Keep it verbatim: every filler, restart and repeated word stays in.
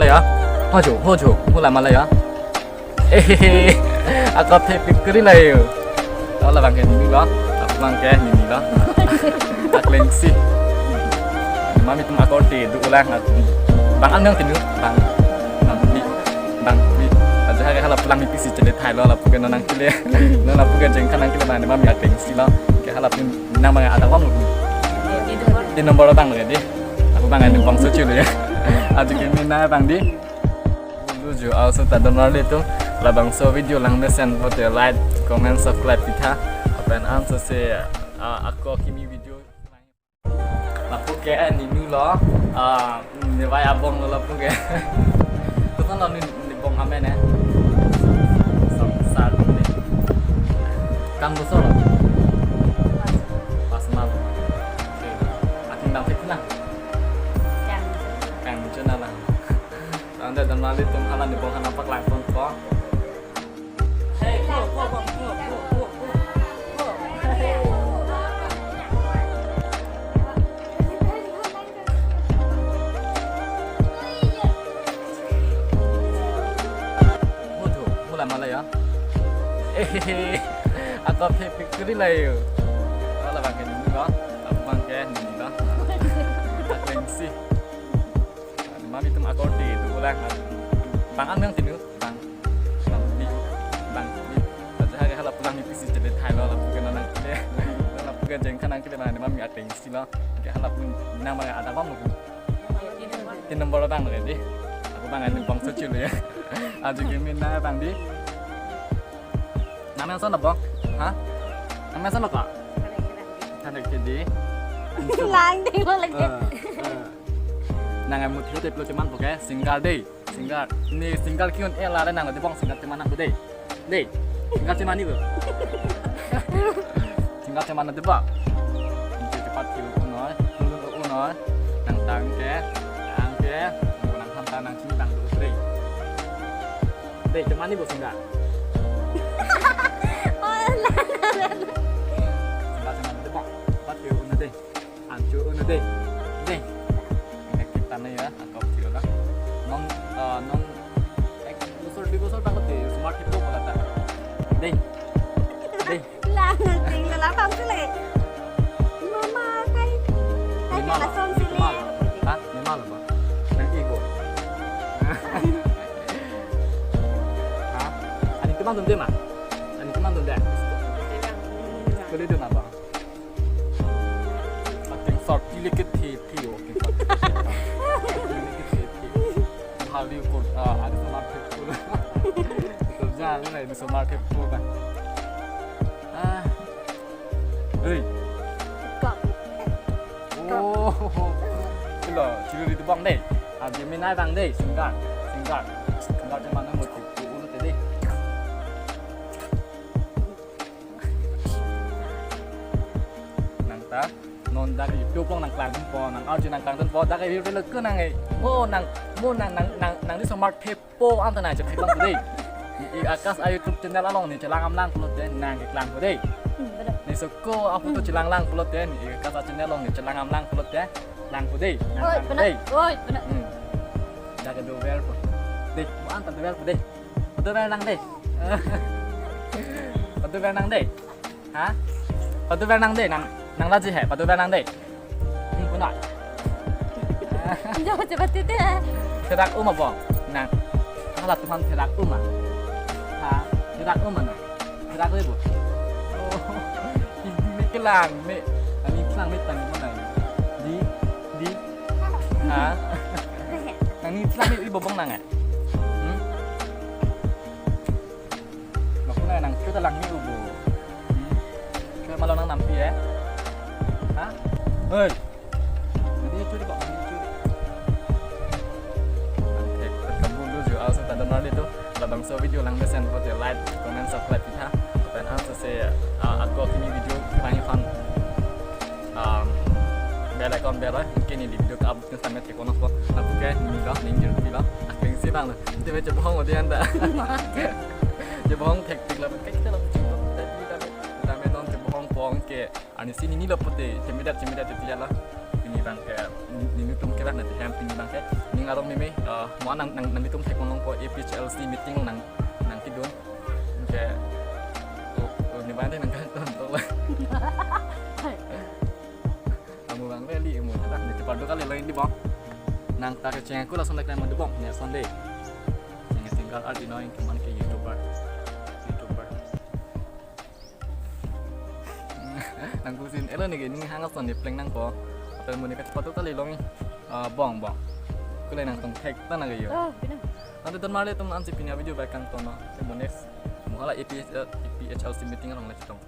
Laya. Hojo, hojo, hula malaya. Eh, ako thepik kuri layo. Ako labang ke nini lo, ako labang ke nini lo. Akleng si. Mami tum ako te do ulang ako. Bang ang nang tinu, bang. Bang ni, bang ni. Aja hari hala pulang ni pisi celit hai lo, lapu ke nonang kile. Nonang lapu ke jengkan nang kile bang ni mami akleng si lo. Ke hala pun nang bang ada kamu. Di nomor bang lagi di. Ako bang ni bangso chulu ya. Aja ke mina bang di. Luju also ta donar le tu labangso video lang mesen pote like, comment, subscribe pitha. Apen anso se, ah, ako kimi video. Lapu ke nini lo, ah, ni vai abong lo lapu ke. Tu kan lo ni, ni bong amen eh. Song sat ni. Kam bosor lo. Pas mal. Oke. Ating dam thik na. Kang chuna lang. Ante damnali tum hala ni bong hana paklang pon po. Hey, go, go, go, go. Mutu, mula malaya. Eh, ako thepik kuri layo. Ako labang ke nini lo, ako bang ke nini lo. Akleng si. Mami tum ako te do ulang. Bang ang nang tinu, bang. Bang ni, bang ni. Aja hari hala pulang ni pisi celit hai lo, lapu ke nonang kile. Lapu ke jengkan nang kile bang ni mami akleng si lo. Ke hala pun nang bang ada bang lo. Tin nomor bang lo di. Ako bang ni bangso chulu ya. Aja ke mina bang di. Nang men son bang? Ha? Nang men son ka? Thanek ke di. Lang ding lo lagi. Eh, eh. Nang amu thio te plo cuman poke single dei. Single. Ni single kiun eh lare nang de bang single cuman nang dei. Dei. Single cuman ni bo. Single cuman de ba. Ni cepat kiu unoi. Unoi. Nang tang ke. Tang ke. Nang ham ta nang sini tang dulu dei. Dei, cuman ni bo single. Oh, la, la, la. Single cuman de ba. Cepat kiu unoi dei. Ancu unoi dei. Dei. Ini kita nih ya, angkop kilo lah. Nong, eh, nong, eh, bosor di bosor takut dei, smart itu kalau tak. Dei. Dei. Lang, lang, lang, lang, lang, lang, lang. Mama, kai, kai, Mama, langsung sini. Mama. Hah? Mama apa? Nang ibu. Hah? Ani teman dong dei ma? Ani teman dong dei? Sekolah dong apa? Ating sort tile ke the the, ating sort tile ke the the. Hali ko, ah, ada sama pet ko. Itu jalan lah, itu sama pet ko kan. Ah. Hei. Kok. Oh. Silo, silo di tebang dei. Ah, dia main aja bang dei, single, single. Single di mana mau tu, tu ulu tadi. Nang ta, non dak i pio pong nang klang po, nang arju nang klang po, dak i pio pelo ke nang eh. Mo nang, mo nang, nang, nang, nang di smart pet po anta nang chepi lang dei. I akas a YouTube channel along ni chelang am lang pulote nang ke klang dei. Hmm, betul. Ni soko a photo chelang lang pulote ni i akas a channel along ni chelang am lang pulote klang dei. Nang oi, klang benar. Dei. Oi, benar. Hmm. Dak do ver po. Dei, mo anta do ver po dei. Padu ver nang dei. Padu ver nang dei. Ha? Padu ver nang dei, nang, nang laji he, padu ver nang dei. Hmm, kuna. Jo, cepat itu ya. Therak uma bo, nang. Hala tuhan therak uma. Ha? Therak uma nang. Therak ibu. Oh. Ini kelang, me. Ani kelang, me tang mana? Di, di. Ha? Nang ni kelang, me, ibu bong nang eh. Hmm? Makuna nang cute lang ni ubo. Hmm. Cute malam nang nampi eh. Ha? Hei. Nanti cute kok, nanti cute. Oke, kamu dulu juga also tak dengar itu. Labangso video lang mesen pote like, comment, subscribe kita. Apen anso se, ah, ako kimi video kami fan. Um, bell icon bell, mungkin ini video ka update sampai ke kono ko. Lapu ke nini lo, nini lo. Akleng si bang lo. Tiba coba hong odi anta. Coba hong thektik lo. Kayak kita lo. Kita lo. Kita main non coba hong pong ke. Ani si nini lo pote. Cemida cemida titi ya lo. Pini abangke, nelitum kelak nang hem pini abangke. Ning arong meme, eh, mo nang, nang, nanglitum thek longpo A P H L C meeting nang, nangkedun. Ke, oh, oh, ne abang dei nangkangton to. Amu abang rally amu. Nelitum pardu kali lo indi bong. Nang ta kecheng aku langsung like mo dei bong. Ne Sunday. Yang tinggal art ino yang cuman ke YouTuber. YouTuber. Nang kusin elo ne ke ning hang ason ne pleng nangpo. Apel mo ne kachepatu kali lo ngi. Ah, bong, bong. Kule nangtum thek ta nang ke yo. Oh, pinang. Nanglitum marli atum ansi pini avideo abang kangton non. Mo next. Mo hala A P H, eh, A P H L C meeting along le chetong.